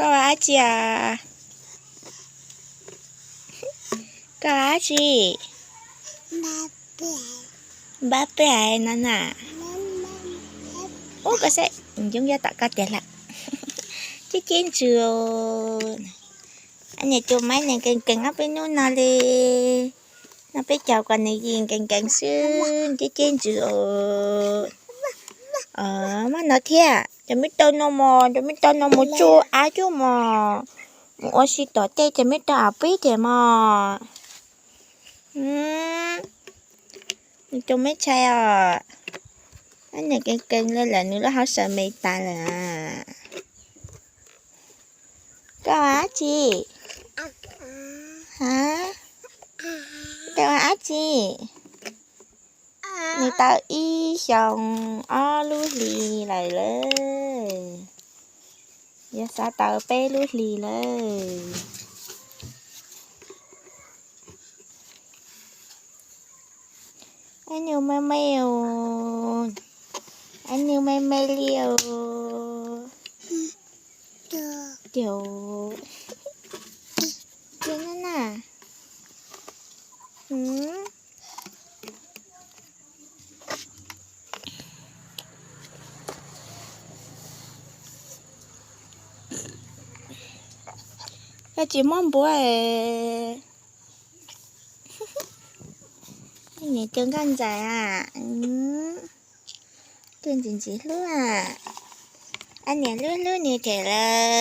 Koj ua dab tsi os? Koj ua dab tsi? Npab pw no na. Ub, koj saib, yoob yob tom koj tiag lawm. Ceb ceb ntsws. Niam tus maib niam nkees nkees ob peb hnub no li. No peb caug kom nws yim nkees nkees xwb, ceb ceb ntsws os. Muab no thiab, cov me tau no mos, cov me tau no mus tsuj av cuj mos, mus ua si tom tej cov me tau av pib tiag mos. Nws cov me tshais os, niam nkees nkees li lawm, nws lub hauv sawv me tas lawm. Koj ua dab tsi? Ha? Koj ua dab tsi? Nws tau ib xyoos ob lub hlis lawm lauj. Yuav xav tau peb lub hlis lawm. Ab nus me me os. Ab nus me me li os. Tiag, tiag na na. Koj tsis muab npuav es. Niam cov nkauj ntxawm a, cov ntxim ntxim hlub a. Ab niam hlub hlub nws them lawm.